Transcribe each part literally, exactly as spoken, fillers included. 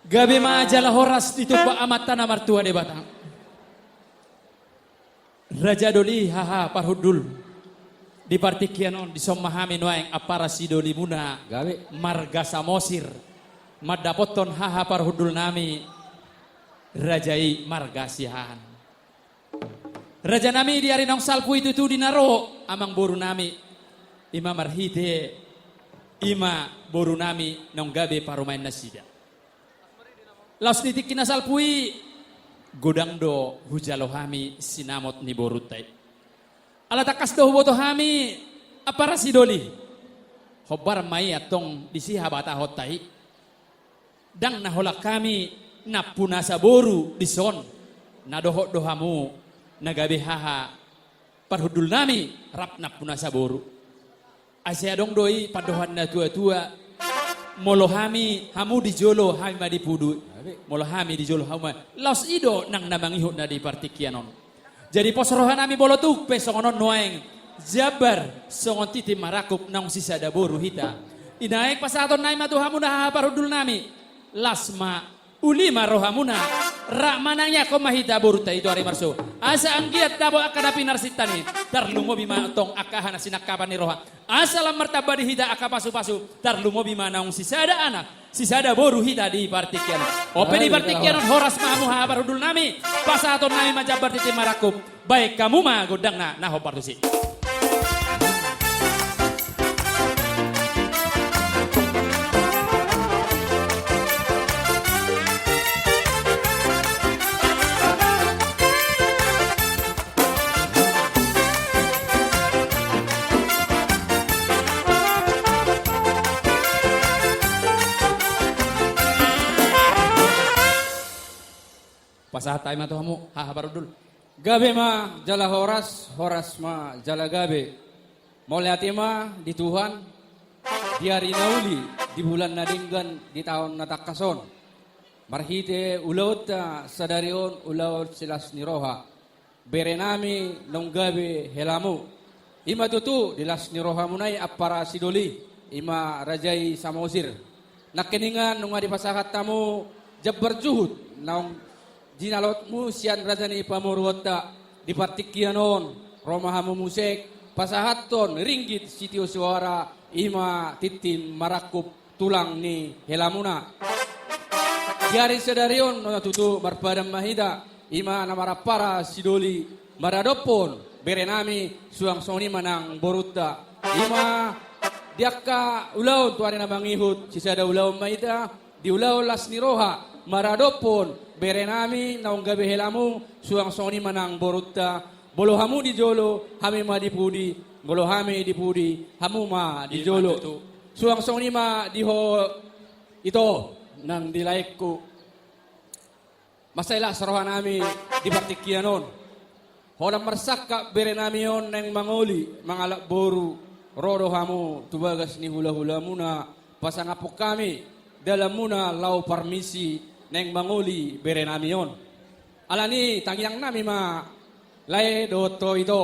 Gabe ma jala horas ditumpak Amanta na martua Debata. Raja Doli, haha parhundul. Di partingkian on dison ma hami nuaeng ampara sidolimuna. Gabe. Marga Samosir. Mandapothon haha parhundul nami. Raja i marga Siahaan. Raja nami, di ari naung salpu i tutu di na ro amangboru nami. I ma marhite i ma boru nami naung gabe parumaen nasida. Laos di tingki na salpu i, godang do hujalo hami sinamot ni borunta i. Ala tangkas do huboto hami ampara sidoli. Hombar ma i antong disi habatahonta i. Ndang na holan hami nampuna saboru dison, na dohot do hamu na gabe haha parhundul nami rap nampuna saboru. Asa adong do i pandohan na tuatua, molo hami hamu di jolo, hami ma di pudi. Molo hami di jolo, hamu ma. Laos i do nang na mangihut na di partingkian on. Jadi pos roha nami molo tung pe songon on nuaeng jambar songon tintin marangkup naung sisada boru hita. I nuaeng pasahaton nami ma tu hamuna haha parhundul nami. Las ma, uli ma rohamuna. Rap manangiangkon ma hita borunta i tu ari marsogot. Asa anggiat dapot angka na pinarsinta i. Tarlumobi ma antong angka aha na sinangkapan ni roha. Asa lam martamba di hita angka pasupasu. Tarlumobi ma naung sisada anak, sisada boru hita di partingkian on. On pe di partingkian on, horas ma hamu haha parhundul nami. Pasahaton nami ma jambar tintin marangkup. Baen hamu ma gondangna na hombar tusi. Pasahat hami ma tu hamu haha parhundul. Gabe ma jala horas, horas ma jala gabe. Mauliate ma di Tuhan, di ari na uli, di bulan na denggan, di taon na tangkas on. Marhite ulaonta sadari on ulaon silas ni roha. Bere nami naung gabe helamu. I ma tutu di las ni rohamuna i ampara sidoli, i ma raja i Samosir. Nangkiningan nunga dipasahat hamu jambar juhut naung jinalotmu sian raja ni pamoruonta. Di partingkian on, ro ma hamu muse pasahathon ringgit sitio soara, i ma tintin marangkup tulang ni helamuna. Di ari sadari on, nunga tutu marpadan ma hita, i ma na marampara sidoli maradophon bere nami, suang songon i ma nang borunta. I ma di angka ulaon tu ari na mangihut, sisada ulaon ma hita, di ulaon las ni roha, maradophon bere nami naung gabe helamu, suang songon i ma nang borunta. Molo hamu di jolo, hami ma di pudi, molo hami di pudi, hamu ma di jolo. Suang songon i ma di ho ito nang di laengku. Mansai las roha nami di partingkian on. Holan marsangkap bere nami on naeng mangoli mangalap boru, ro do hamu tu bagas ni hulahulamuna, pasangaphon hami dalanmuna laho parmisi naeng mangoli bere nami on. Alani tangiang nami ma lae dohot ho ito.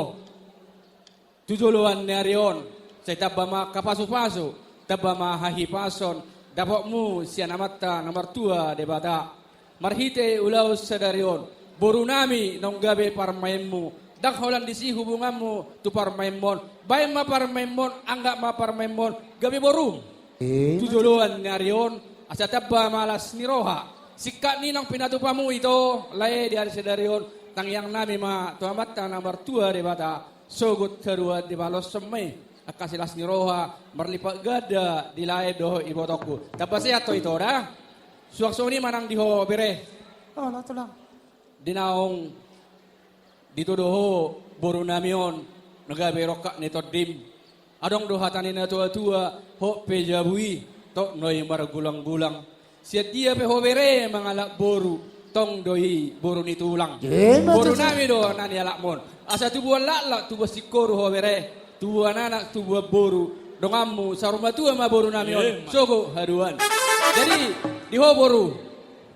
Tu joloan ni ari on, sai tamba ma angka pasupasu, tamba ma hahipason dapotmu sian Amanta na martua Debata. Marhite ulaon sadari on, boru nami naung gabe parumaenmu, ndang holan disi hubunganmu tu parumaenmon. Baen ma parumaenmon, anggap ma parumaenmon gabe borum. Tu joloan ni ari on, asa tamba ma las ni roha. Singkat ni naung pinatupamu ito lae di ari sadari on, tangiang nami ma tu Amanta na martua Debata. Sogot haduan dipaloshon ma i angka silas ni roha marlipat ganda di lae dohot ibotongku. Tamba sehat ho ito da. Suang songon i ma nang di ho bere. Di naung ditudo ho boru nami on na gabe rongkap ni tondim. Adong do hata ni na tuatua, hot pe jabu i, tok do i margulanggulang. Sian dia pe ho bere mangalap boru, tong do i boru ni tulang. Boru nami do na nialapmon. Asa tubuan laklak, tubuan singkoru ho bere, tubuan anak, tubuan boru, donganmu saur matua ma boru nami on. Sogot haduan. Jadi di ho boru,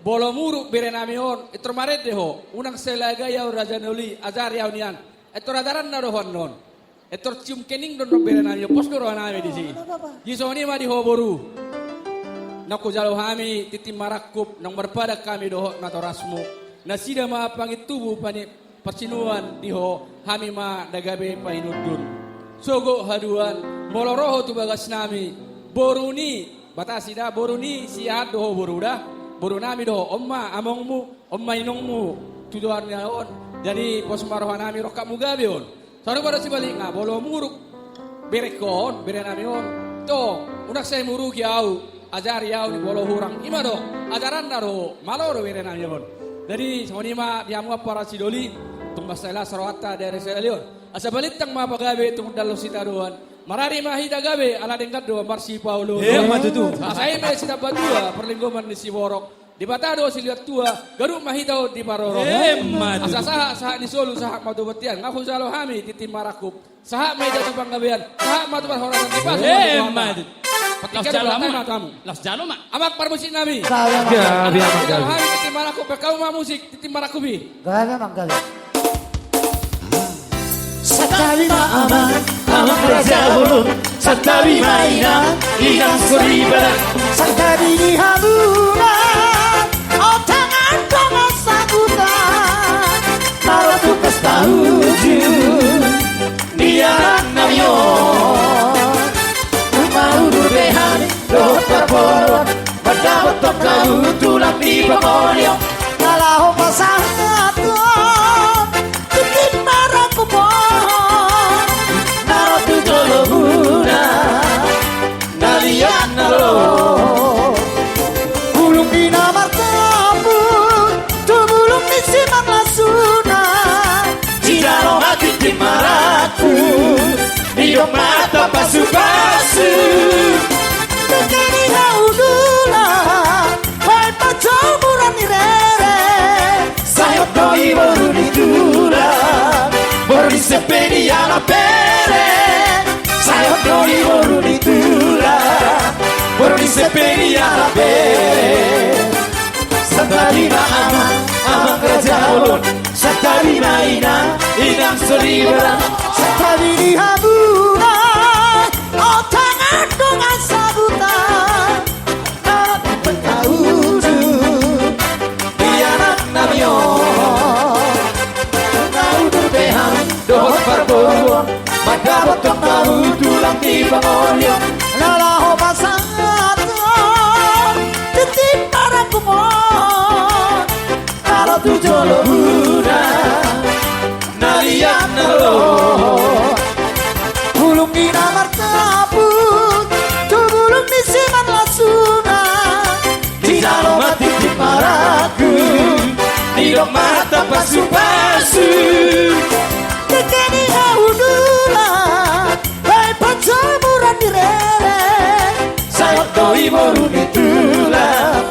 molo muruk bere nami on, pintor marende ho, unang sai lagai ahu raja na uli, ajari ahu nian. Pintor ajaranna do ho annon. Pintor cium kening do annon bere nami on, pos do roha nami disi. Jadi songon i ma di ho boru. Naung hujalo hami tintin marangkup, naung marpadan hami dohot natorasmu. Nasida ma pangintubu, pani-, parsinuan di ho, hami ma na gabe painundun. Sogot haduan, molo ro ho tu bagasnami, boru ni, batasi da, boru ni si aha do ho boru da, boru nami do ho, on ma amongmu, on ma inongmu, tu joloan on. Jadi pos ma rohanami rongkapmu gabe on. Sarupa do sibalikna, molo muruk berengkon, berenami on. Tong, unang sai muruki au, ajari au ni molo hurang. I ma do, ajaranna do, malo do berenami on. Jadi, songon i ma di hamu ampara sidoli, tung mansai las rohanta di ari sadari on. Asa balintang ma pagabe tung dalan sitadoan. Marari ma hita gabe, ala denggan do marsipaolooloan. Emma tutu. Asa i ma sitambatua, parlinggoman ni siborok. Debata do silehon tua, ganup ma hita on diparorot. Emma tutu. Asa sahat, sahat ni solu, sahat ma tu bontean. Nga hujalo hami tintin marangkup. Sahat ma hita tu panggabean, sahat ma tu parhorasan, dipasu ma tu Tuhanta. Emma tutu. Partingkian. Laos jalo ma. Laos jalo ma. Amang parmusiknami. Gabe, amang, gabe. Hujalo hami tintin marangkup, baen hamu ma musik tintin marangkup i. Gabe, amang, gabe. Santabi ma amang, amang raja bolon. Santabi ma inang, inang soripada. Santabi ni hamuna, otangan dongan sahuta, na ro tu pesta ujung ni anaknami on. Udur beha ni dohot parboruon, mandapothon hau tulang ni pangoli on. Na laho pasahathon tintin marangkup on, na ro tu jolomuna, na liat na ro. Bulung ni na martambur tu bulung ni simanlasuna, dijalo ma tintin marangkup, didok ma hata pasupasu. Dengke ni hau tulang, baen panjomuran ni rere. Sai hot do i boru ni tulang, boru ni Sepedi anak bere. Sai hot do i boru ni tulang, boru ni Sepedi anak bere. Santabi ma amang, amang raja bolon. Santabi ma inang, inang soripada. Santabi ni hamuna, otangan dongan sahuta, na ro tu pesta ujung ni anaknami on. Udur beha ni dohot parboruon, mandapothon hau tulang ni pangoli on. Na laho pasahathon tintin marangkup on, na ro tu jolomuna, na liat na ro. Bulung ni na martambur tu bulung ni simanlasuna, dijalo ma tintin marangkup, didok ma hata pasupasu. Dengke ni hau tulang, baen panjomuran ni rere. Sai hot do i boru ni tulang,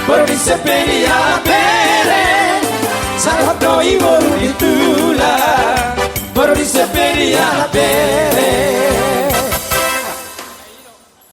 boru ni Sepedi anak bere. Sai hot do i boru ni tulang, boru ni Sepedi anak bere.